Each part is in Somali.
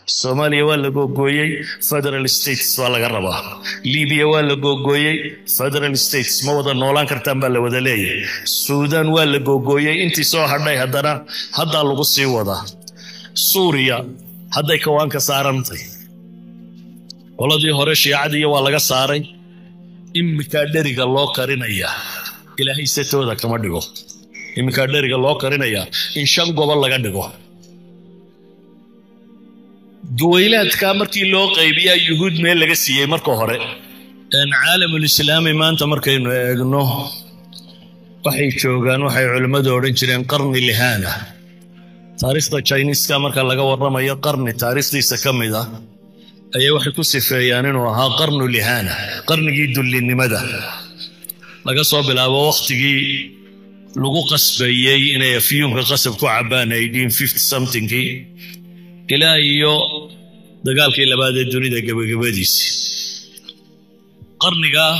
Soomaaliya waa la googooyey, federal states baa laga rabaa. Libiya waa la googooyey, federal states ma wada noolaan kartaan baa la wada leeyahay. Suudaan waa la googooyey, intii soo hadhay haddana haddaa lagu sii wadaa. Suuriya hadday kawaanka saarantay, qoladii hore shiicadiiyo waa laga saaray, iminkaa dheriga loo karinayaa. Ilaahay setooda kama dhigo. Iminkaa dheriga loo karinayaa in 5 gobol laga dhigo. Duwaylaadkaa markii loo qaybiyaa Yuhuud meel laga siiyey marka hore. Caalamulislaami maanta markaynu eegno, waxay joogaan waxay culimmadu odhan jireen qarni lihaana. Taariikhda Jiniiska marka laga warramayo, qarni taariikhdiisa ka mid ah ayaa waxay ku sifeeyaan inuu ahaa qarnu lihaana, qarnigii dullinimada, laga soo bilaabo wakhtigii lagu qasbayey inay afyuunka qasab ku cabbaan 1850 somethingkii ilaa iyo dagaalkii labaad ee dunida gebagabadiisii. Qarnigaa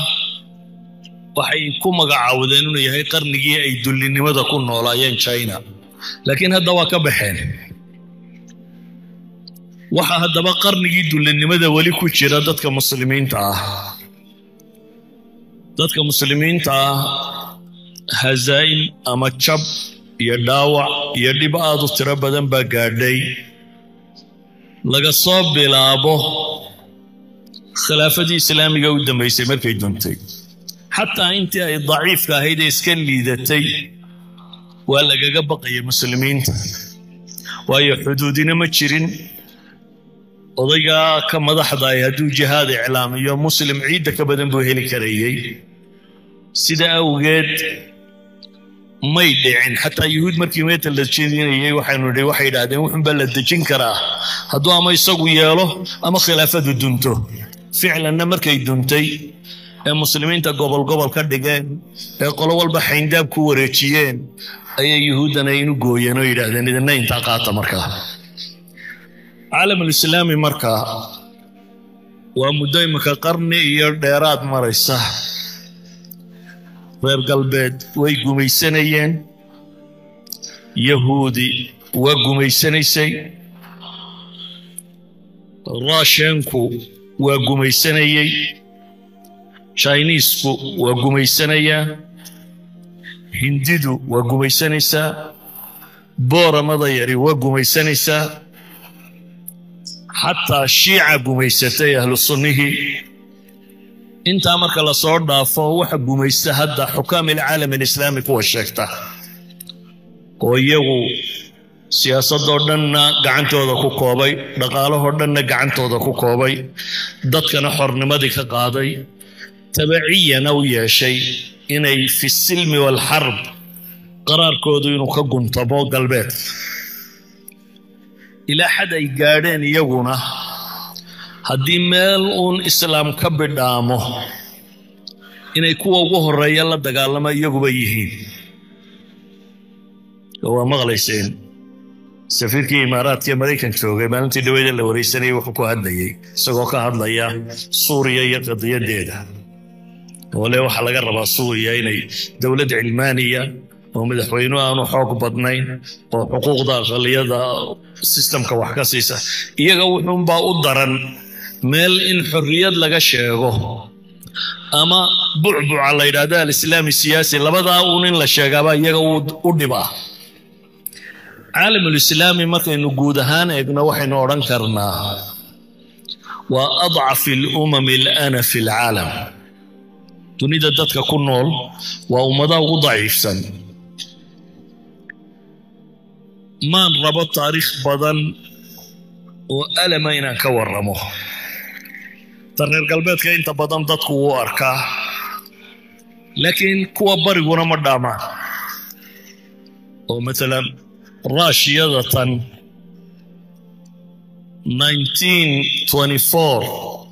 waxay ku magacaawdeen inuu yahay qarnigii ay dullinimada ku noolaayeen China, laakiin hadda waa ka baxeen. Waxaa haddaba qarnigii dullinimada weli ku jira dadka Muslimiinta ah. Dadka Muslimiinta ah hazaa'im ama jab iyo dhaawac iyo dhib aad u tiro badan baa gaadhay, laga soo bilaabo khilaafadii Islaamiga u dambaysay markay duntay. Xataa intii ay daciifka ahayd ee iska liidatay waa lagaga baqayay Muslimiinta, waayo xuduudina ma jirin. Odaygaa ka madaxda ay hadduu jihaad iclaamiyo, Muslim ciidda ka badan buu heli karayey. Sida awgeed may dhicin. Xataa Yuhuud markii meeta la jeedinayay, waxaynu nidhi, waxay yidhahdeen wuxunbaa la dejin karaa hadduu ama isagu yeelo ama khilaafadu dunto. Ficlanna markay duntay ee Muslimiinta gobol gobol ka dhigeen ee qolo walba xayndaab ku wareejiyeen, ayay Yuhuuddana inu gooyeen oo yidhaahdeen idinna intaa qaata. Markaa caalamulislaami markaa waa muddo imika qarni iyo dheeraad maraysa. Reer galbeed way gumaysanayeen, Yahuudi waa gumaysanaysay, Raashenku waa gumaysanayey, Jiniisku waa gumaysanayaa, Hindidu waa gumaysanaysaa, booramada yari waa gumaysanaysaa, xataa Shiica gumaysatay ahlu sunnihii. Intaa marka lasoo dhaafo, waxa gumaysta hadda xukaam alcaalam alislaami kuwa sheegta, oo iyagu siyaasadoo dhanna gacantooda ku koobay, dhaqaalahoo dhanna gacantooda ku koobay, dadkana xornimadii ka qaaday, tabaciyana u yeeshay inay fi silmi waalxarb qaraarkoodu inuu ka guntamo galbeedka, ilaa xad ay gaadheen iyaguna haddii meel uun Islaam ka bidhaamo inay kuwa ugu horeeya la dagaalama iyaguba yihiin. Waa maqlayseen safiirkii Imaaraadka ee Maraykan joogay maalintii dhaweyda la wareysanayay, wuxuu ku hadlayay isagoo ka hadlaya Suuriya iyo qadiyadeeda, oo le waxaa laga rabaa Suuriya inay dowlad cilmaaniya oo madaxweynuhu aanu xoog badnayn oo xuquuqda aqaliyada sistamka wax ka siisa. Iyaga wuxuunbaa u daran meel in xorriyad laga sheego ama bucbuca la yidhahdo alislaami siyaasi, labadaa uun in la sheegaabaa iyaga u dhibaa. Caalamulislaami markaynu guud ahaan eegno, waxaynu odhan karnaa waa adcaf alumami alana fi alcaalam. Dunida dadka ku nool waa ummadaha ugu daciifsan. Maan rabo taariikh badan oo alama inaan ka warramo. Ta reer galbeedka inta badan dadku wuu arkaa, laakiin kuwa bariguna ma dhaamaan. Oo maalan Raashiyada tan 1924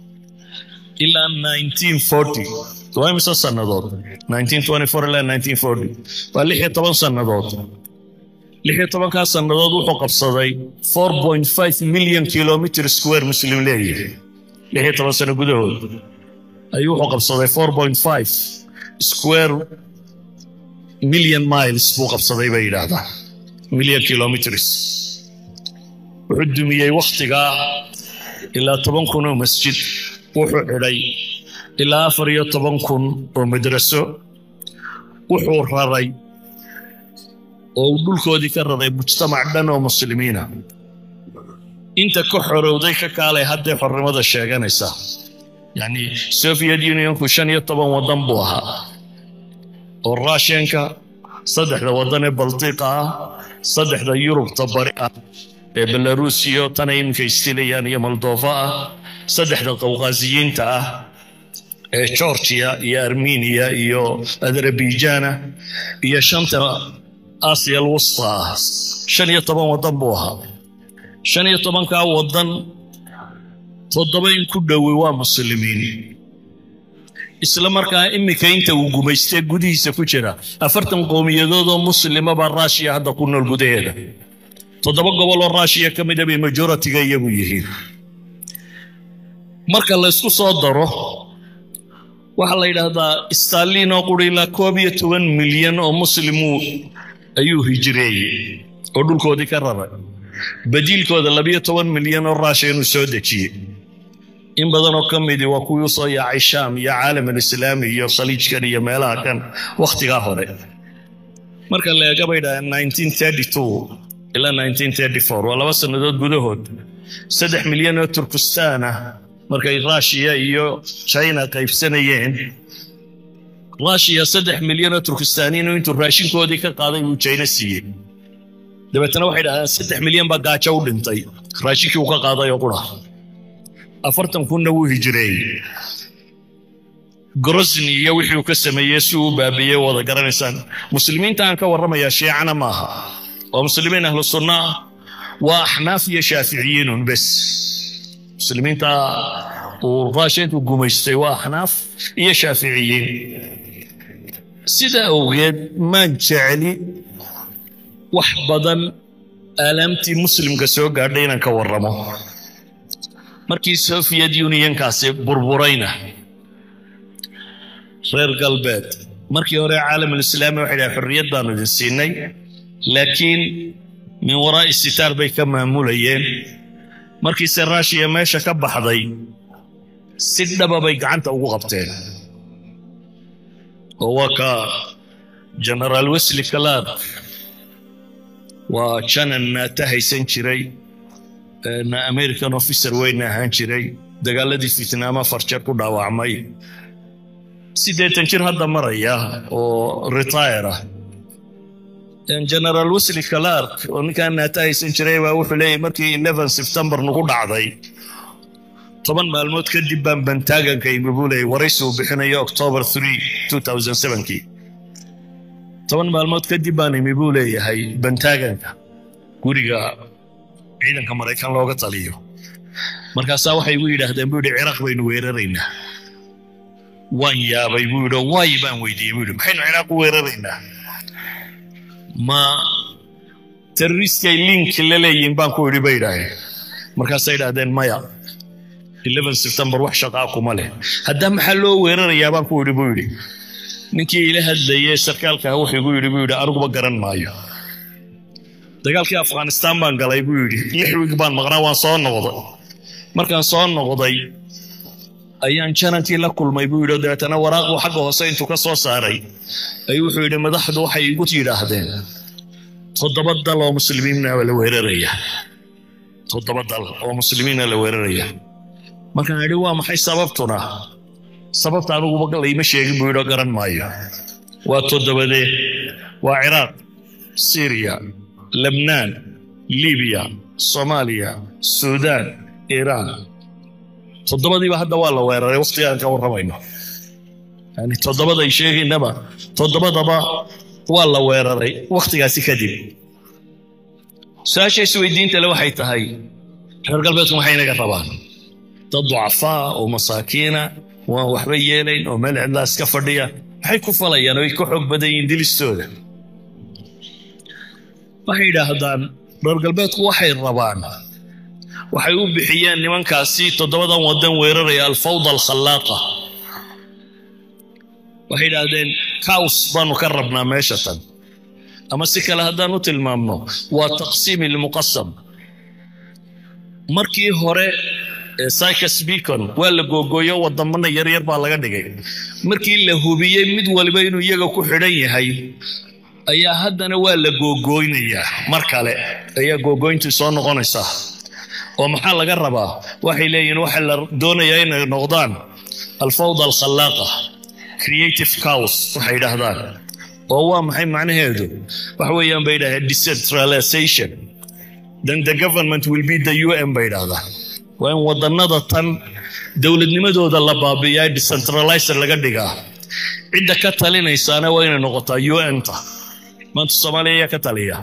ilaa 1940 waa imisa sannadood? 1924 ilaa 1940 waa 16 sannadood. 16-kaa sannadood wuxuu qabsaday 4.5 million kilometer square Muslim leeyahay. 16 sano gudahood ayuu wuxuu qabsaday 4.5 square million miles buu qabsaday bay yidhaahdaa, million kilometers. Wuxuu dumiyey wakhtigaa ilaa 10,000 oo masjid, wuxuu xidhay ilaa 14,000 oo madraso, wuxuu raray oo uu dhulkoodii ka raray mujtamac dhan oo muslimiina. Inta ka xorowday ka kaalay hadday xornimada sheeganaysaa. Yacni Soviet Unionku 15 waddan buu ahaa, oo Russianka, saddexda waddan ee Baltiqa ah, saddexda Yurubta bari ah ee Belarus iyo tana iminka istilayaan iyo Moldova ah, saddexda Qawqaasiyiinta ah ee Georgia iyo Armenia iyo Azerbaijan, iyo shanta Aasiya alwusta ah. 15 waddan buu ahaa. 15-kaa waddan toddoba in ku dhowi waa muslimiin. Isla markaa iminka inta uu gumaystee gudihiisa ku jira 40 qowmiyadood oo muslima baa Raashiya hadda ku nool gudaheeda. Toddoba gobol oo Raashiya ka mida bay majority-ga iyagu yihiin. Marka laysku soo daro, waxaa la yidhaahdaa Stalin oo quri ilaa 11 milyan oo muslimuu ayuu hijireeyey oo dhulkoodii ka raray, badiilkooda 12 milyan oo Raashiya inuu soo dejiyey. In badanoo ka midi waa kuwii usoo yaacay Shaam iyo caalam alislaami iyo Khaliijkan iyo meelaha kan wakhtigaa hore. Marka la eega, bay dhahdeen, 1932 ilaa 1934, waa 2 sannadood gudahood, 3 milyan oo Turkistaan ah markay Raashiya iyo China qaybsanayeen, Raashiya 3 milyan oo Turkistaaniin intuu raashinkoodii ka qaaday buu China siiyey. Dabeetana waxay dhahdeen 3 milyan baa gaajo u dhintay raashinkii uu ka qaaday oo qura, 40 kunna wuu hijireeyey. Grozny iyo wixii uu ka sameeyey si uu baabiyey wada garanaysaan. Muslimiinta aan ka warramayaa shiicana maaha, waa muslimiin ahlu sunna ah, waa axnaaf iyo shaaficiyiinun bes. Muslimiinta uu Raasha intuu gumaystay waa axnaaf iyo shaaficiyiin. Sida awgeed maan jecli wax badan aalaamtii muslimka soo gaadhay inaan ka warramo. Markii Soviet Unionkaasi burburayna, reer galbeed markii hore caalamulislaami waxay dhahay xorriyad baanu idin siinay, laakiin min waraa'i sitaar bay ka maamulayeen. Markiise Raashiya meesha ka baxday, si dhaba bay gacanta ugu qabteen, oo waa ka Generaal Wesley Clark, waa janan naata haysan jiray, American officer weyna ahaan jiray, dagaaladii Vietnam afar jeer ku dhaawacmay, 80 jir hadda maraya oo retire ah. General Wesley Clark oo ninkaan naata haysan jiray baa wuxuu leeyahy, markii 11 September nagu dhacday, 10 maalmood kadib baan Pentagonka imi, buu leeyay. Waraysi uu bixinayo October 3 2007kii, 10 maalmood kadib baan imi, buu leeyahay, Pentagonka, guriga ciidanka Maraykan looga taliyo. Markaasaa waxay igu yidhaahdeen, buu yidhi, Ciraaq baynu weeraraynaa. Waan yaabay, buu yidhi. Waay baan weydiiyey, buu yidhi, maxaynu Ciraaq u weeraraynaa? Ma terrorist-kay link la leeyihin baan ku idhi, bay yidhaaheen. Markaasay yidhahdeen maya, 11 September wax shaqaa kuma leh. Haddaa maxaa loo weerarayaa baan ku idhi, buu yidhi. Ninkii ila hadlayay sarkaalka wuxuu igu yidhi, buu yidhi, aniguba garan maayo. Dagaalkii Afghanistan baan galay, buu yidhi, 6 week baan maqnaa, waan soo noqday. Markaan soo noqday ayaan janankii la kulmay, buu yidhi. Dabeetana waraaquu xagga hoose intuu ka soo saaray ayuu wuxuu yidhi, madaxdu waxay igu yidhaahdeen toddoba dal oo muslimiina la weeraraya, toddoba dal oo muslimiina la weeraraya. Markaan idhi waa maxay sababtuna, sababta aniguba layma sheegin, buu yidhi, oo garan maayo. Waa toddobadee? Waa Ciraaq, Syriya, Lebnaan, Libiya, Soomaaliya, Suudaan, Iiraan. Toddobadiiba hadda waa la weeraray wakhtigaan ka warramayno. Yani toddobaday sheegaynaba, toddobadaba waa la weeraray wakhtigaasi kadib. Su-aasha isweydiinta le waxay tahay, reer galbeedku maxay inaga rabaan? Dad ducafaa oo masaakiina waan waxba yeelayn oo meel cidlaa iska fadhiya maxay ku falayaan oo ay ka xoog badan yihiin dilistooda? Waxay yidhaahdaan reer galbeedku waxay rabaan, waxay u bixiyeen nimankaasi toddobadan waddan weeraraya alfawda alkhallaaqa. Waxay yidhaahdeen chaos baanu ka rabnaa meesha tan, ama si kale haddaan u tilmaamno, waa taqsiim ilmuqasam. Markii hore Sykes-Picot waa la googooyo, wadamana yaryar baa laga dhigay. Markii la hubiyey mid waliba inuu iyaga ku xidhan yahay ayaa haddana waa la googooynayaa. Mar kale ayaa googooyntii soo noqonaysaa. Oo maxaa laga rabaa? Waxay leeyihiin waxa la doonayaa inay noqdaan الفوضى الخلاقة, creative chaos waxay yidhaahdaan. Oo waa maxay macnaheedu? Waxa weeyaan, bay yidhahdeen, decentralization, then the government will be the UN, bay yidhahdaan. Waa in wadannada tan dowladnimadooda la baabi'iyaa, decentralizer laga dhigaa, cidda ka talinaysaana waa inay noqotaa UN-ta. Maanta Soomaaliya ayaa ka taliya?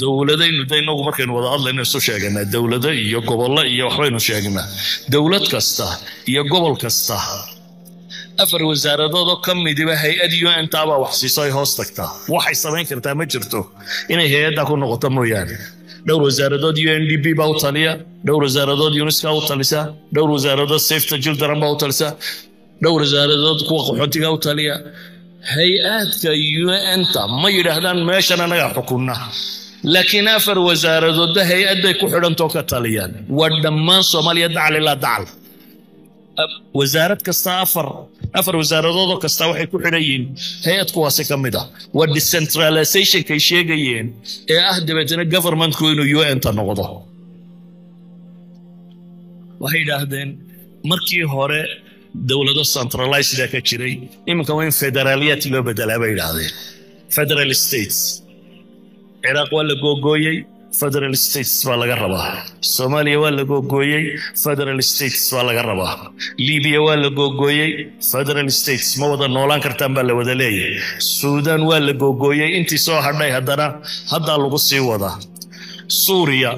Dowladaynu de inagu markaynu wada hadlayno isu sheeganaa dowlado iyo gobollo iyo waxbaynu sheegnaa. Dowlad kasta iyo gobol kasta afar wasaaradood oo ka midiba hay-ad UN taabaa wax siiso, ay hoos tagtaa. Waxay samayn kartaa ma jirto inay hay-adda ku noqoto mooyaane. Dhowr wasaaradood UNDP baa u taliya, dhowr wasaaradood UNESCO u talisa, dhowr wasaaradood Save the Children baa u talisa, dhowr wasaaradood kuwa qaxootiga u taliya. Hay-aadka UN-ta ma yidhaahdaan meeshan anagaa xukunna, laakiin afar wasaaradoodba hay-ad bay ku xidhantoo ka taliyaan. Waa dhammaan Soomaaliya, dacal ilaa dacal. Wasaarad kasta, afar afar wasaaradoodoo kasta waxay ku xidhan yihiin hay-ad kuwaasi ka mid ah. Waa decentralizationkay sheegayeen ee ah dabeetana governmentku inuu UN-ta noqdo. Waxay yidhaahdeen markii hore dowlado centralized ka jiray, iminka waa in federaaliyaad loo bedelaa, bay yidhaahdeen, federal states. Ciraaq waa la googooyey, federal states baa laga rabaa. Soomaaliya waa la googooyey, federal states baa laga rabaa. Libiya waa la googooyey, federal states, ma wada noolaan kartaan baa la wada leeyahay. Suudaan waa la googooyey, intii soo hadhay haddana haddaa lagu sii wadaa. Suuriya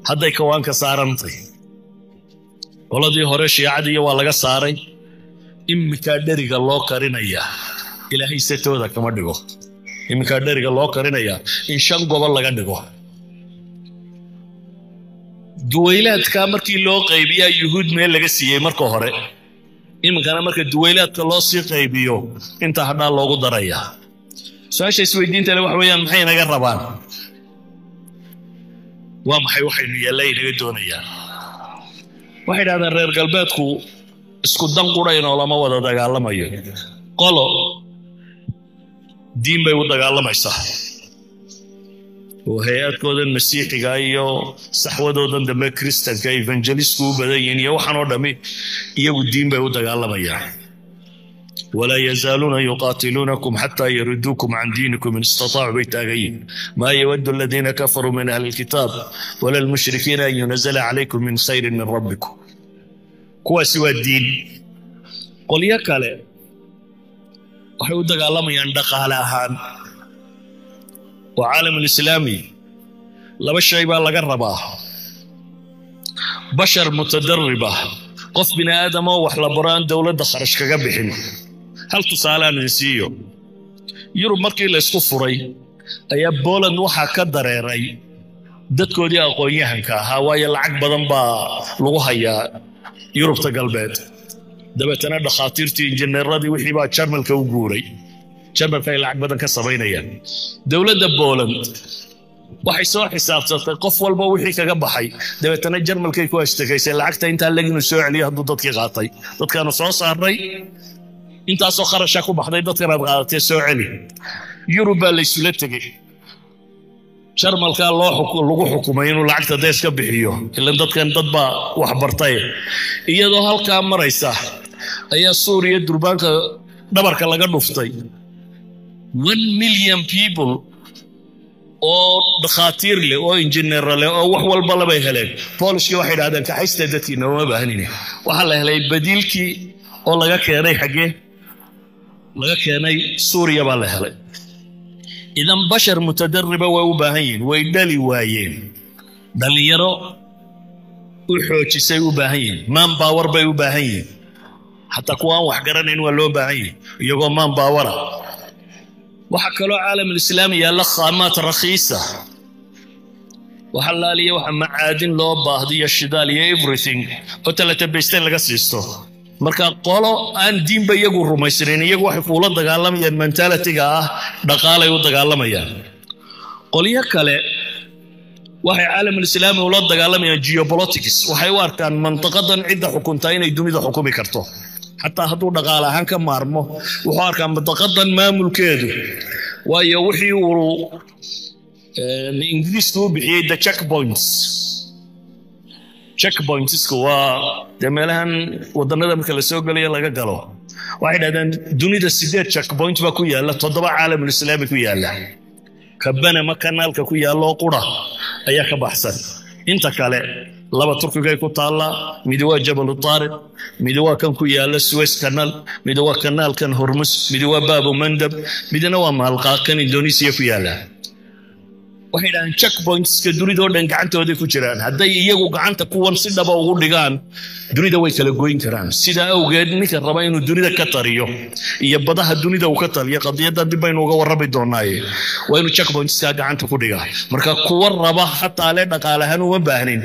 hadday kawaanka saarantay, qoladii hore shiicadiiyo waa laga saaray, iminkaa dheriga loo karinayaa. Ilaahay setooda kama dhigo. Iminkaa dheriga loo karinayaa in shan gobol laga dhigo. Duwaylaadkaa markii loo qaybiyaa Yuhuud meel laga siiyey marka hore, iminkana marka duwaylaadka loo sii qaybiyo inta hadhaa loogu darayaa. Su-aasha isweydiinta le waxa weeyaan, maxay inaga rabaan? Waa maxay waxaynu yeella inaga doonayaan? Waxay idhahdeen reer galbeedku isku dan quraynoo lama wada dagaalamayo. Qolo diin bay u dagaalamaysaa oo hay-adkoodan Masiixiga iyo saxwadoodan dambe Kristanka evangelistku u badan yihiin iyo waxaan oo dhammi, iyagu diin bay u dagaalamayaan. ولا يزالون يقاتلونكم حتى يردوكم عن دينكم إن استطاعوا, bay taagan yihiin. ما يود الذين كفروا من أهل الكتاب ولا المشركين أن ينزل عليكم من خير من ربكم. Kuwaasi waa diin. Qolyo kale waxay u dagaalamayaan dhaqaale ahaan oo العالم الإسلامي laba shay baa laga rabaa: بشر متدربة, qof bini aadamoo wax la baro aan dowladda kharash kaga bixin. Hal tusaalaan idin siiyo. Yurub markii la isku furay ayaa Poland waxaa ka dareeray dadkoodii aqoon-yahanka ahaa, waayo lacag badan baa lagu hayaa Yurubta Galbeed. Dabeetana dhakhaatiirtii, injineeradii, wixii baa Jarmalka u guuray. Jarmalka ay lacag badan ka samaynayaan. Dowladda Poland waxay soo xisaabsatay qof walba wixii kaga baxay, dabeetana Jarmalkay ku ashtakaysay lacagta intaa leg inuu soo celiyo hadduu dadkii qaatay. Dadkaanu soo saarnay, intaasoo kharasha ku baxday, dadkanaad qaadatee soo celi. Yurub baa laysula tegey. Jarmalkaa loo lagu xukumay inuu lacagta dees ka bixiyo, ilan dadkan dad baa wax bartay. Iyadoo halkaa maraysa ayaa Suuriya durbaanka dhabarka laga dhuftay. 1 million people oo dhakhaatiir leh oo injineero leh oo wax walba labay heleen. Boolishkii waxay idhahdeen, "Kaxaysta dadkiina, uma baahnine." Waxaa la helay badiilkii oo laga keenay, xaggee laga keenay? Suuriya baa la helay. إذن بشر متدربة way u baahan yihiin. Way dhali waayeen, dhallinyaro u xoojisay u baahan yihiin. Man power bay u baahan yihiin. Xataa kuwa aan wax garanayn waa loo baahan yihin iyagoo man powera. Waxaa kaloo العالم الإسلامي yaalla خامات رخيصة. Waxa laaliya waxa macaadin loo baahdiyo, shidaal iyo everything oo talatabaysteen laga siisto. Marka qolo aan diinba iyagu rumaysnayn, iyagu waxay kuula dagaalamayaan mentalityga ah dhaqaalay u dagaalamayaan. Qolyo kale Waxay Caalamulislaami ula dagaalamayaan geopolitics. Waxay u arkaan mantaqadan cidda xukuntaa inay dunida xukumi karto. Xataa hadduu dhaqaale ahaan ka maarmo, wuxuu arkaa mantaqadan maamulkeedu, waayo wixii uu Ingiriisku u bixiyey the checkpoints. Checkpointsku waa dee meelahan wadannada marka la soo gelayo laga galo. Waxay dhahdeen dunida 8 checkpoint baa ku yaalla, 7 Caalamulislaami ku yaalla. Ka Banama kanaalka ku yaalloo qura ayaa ka baxsan. Inta kale 2 Turkigay ku taallaa, midi waa Jabalu Taariq, midi waa kan ku yaalla Suez Canal, midi waa kanaalkan Hormus, midi waa Baabu Mandab, midna waa Maalqaa kan Indonesiya ku yaalla. Waxay dhahaan checkpointska dunida oo dhan gacantooday ku jiraan. Hadday iyagu gacanta kuwan si dhaba ugu dhigaan, dunida way kala goyn karaan. Sidaa awgeed ninka raba inuu dunida ka tariyo iyo badaha dunida uu ka taliyo, qadiyadda dib baynu uga warrami doonaaye, waa inuu checkpointskaa gacanta ku dhigaa. Marka kuwa raba xataa le dhaqaale ahaan uma baahnin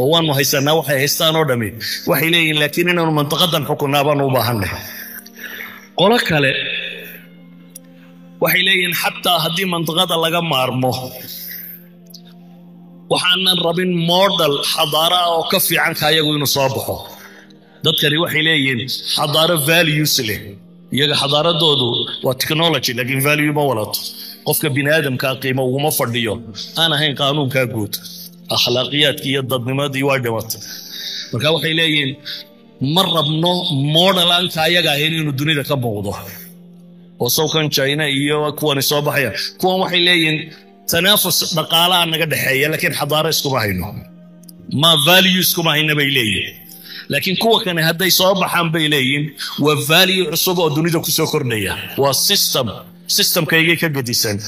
oo waanu haysanaa waxay haystaan oo dhami, waxay leeyihin laakiin inaanu mantaqadan xukunnaa baanu u baahanay. Qolo kale waxay leeyihiin xataa haddii mantaqada laga maarmo, waxaanan rabin model xadaaro ah oo ka fiican ka ayagu inuu soo baxo. Dadkani waxay leeyihiin xadaaro values leh. Iyaga xadaaradoodu waa technology, laakiin value ma walato. Qofka bini aadamkaa qiimo uguma fadhiyo aan ahayn qaanuunkaa guud. Akhlaaqiyaadkii iyo dadnimadii waa dhimatay. Marka waxay leeyihiin ma rabno model aan ka ayaga ahayn inuu dunida ka muuqdo, oo sawkan China iyo kuwani soo baxayaan. Kuwan waxay leeyihiin tanaafus dhaqaalaha naga dhexeeya, laakiin xadaaro iskuma hayno, ma value iskuma hayno bay leeyihin. Laakiin kuwa kane hadday soo baxaan, bay leeyihin, waa value cusub oo dunida kusoo kordhaya, waa system systemkaygay ka gedisan.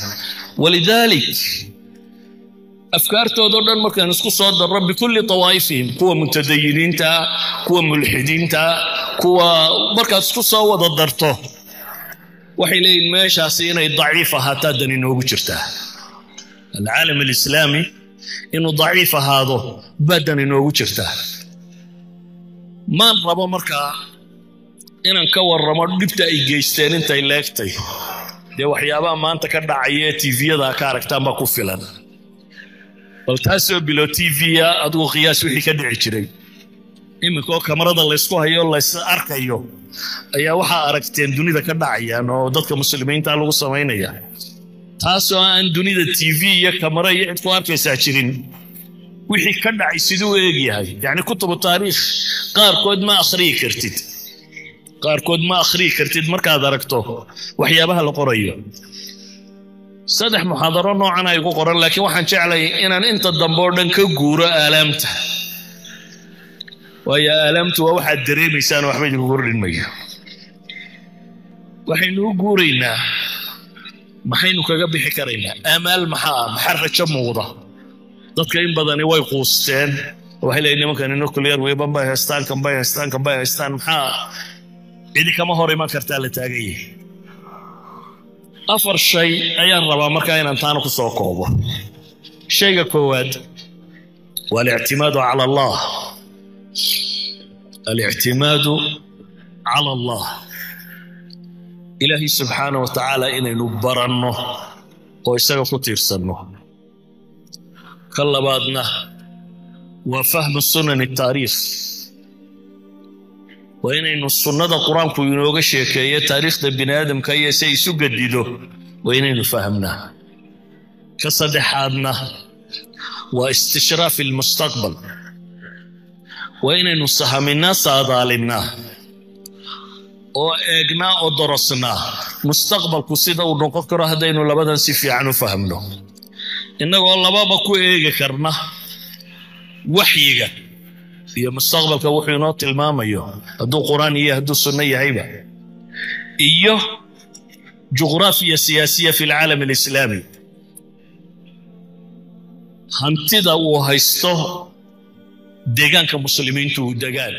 Walidaalik afkaartoodoo dhan markaan isku soo darro bikulli tawaa'ifihim, kuwa mutadayiniinta, kuwa mulxidiinta, kuwa markaad isku soo wada darto, waxay leeyihin meeshaasi inay daciif ahaataa dan inoogu jirtaa. Alcaalam alislaami inuu daciif ahaado baa dan inoogu jirtaa. Maan rabo markaa inaan ka warramo dhibta ay geysteen intay leegtay. Dee waxyaabaha maanta ka dhacaya ee TV-yada ka aragtaan baa ku filan. Bal taasoo bilo TV-ya adigu qiyaas wixii ka dhici jiray. Iminka oo kamarada laysku hayo, lays arkayo, ayaa waxaa aragteen dunida ka dhacayaan oo dadka muslimiinta lagu samaynaya. Taasoo aan dunida TV iyo kamaro iyo cid ku arkaysaa jirin, wixii ka dhacay siduu eeg yahay? Yacni kutubu taariikh qaarkood ma akhriyi kartid, qaarkood ma akhriyi kartid markaad aragto waxyaabaha la qorayo. 3 muxaadaro noocan ay ku qoran, laakiin waxaan jeclay inaan inta dambe oo dhan ka guuro aalaamta, waayo aalaamtu waa waxaad dareemaysaan, waxba idinku kordhin mayo. Waxaynu u guuraynaa maxaynu kaga bixi karaynaa, aamaal maxaa ah, maxaa rajo muuqda? Dadka in badani way quusteen. Waxay leeyihin nimankani nuclear weapon bay haystaan, kan bay haystaan, kan bay haystaan, maxaa cidi kama hor iman kartaa la taagan yahay. 4 shay ayaan rabaa markaa inaan taana ku soo koobo. Shayga koowaad waa alictimaadu cala Allah, alictimaadu cala Allah. Ilaahay subxaana wa tacaala inaynu baranno oo isaga ku tiirsanno. Ka labaadna waa fahmu sunani taariikh, waa inaynu sunnada Qur-aanku inooga sheekeeyo taariikhda bini aadamka iyo si ay isu gedido waa inaynu fahamnaa. Ka saddexaadna waa istishraaf almustaqbal, waa inaynu sahaminaa, saadaalinnaa oo eegnaa oo dorosnaa mustaqbalku sida uu noqon karo haddaynu labadan si fiican u fahamno, innagoo lababa ku eegi karna waxyiga iyo mustaqbalka wuxuu inoo tilmaamayo, hadduu Qur-aan iyo hadduu sunno yahayba, iyo juqraafiya siyaasiya fi alcaalam alislaami, hantida uu haysto deegaanka muslimiintu uu degaan.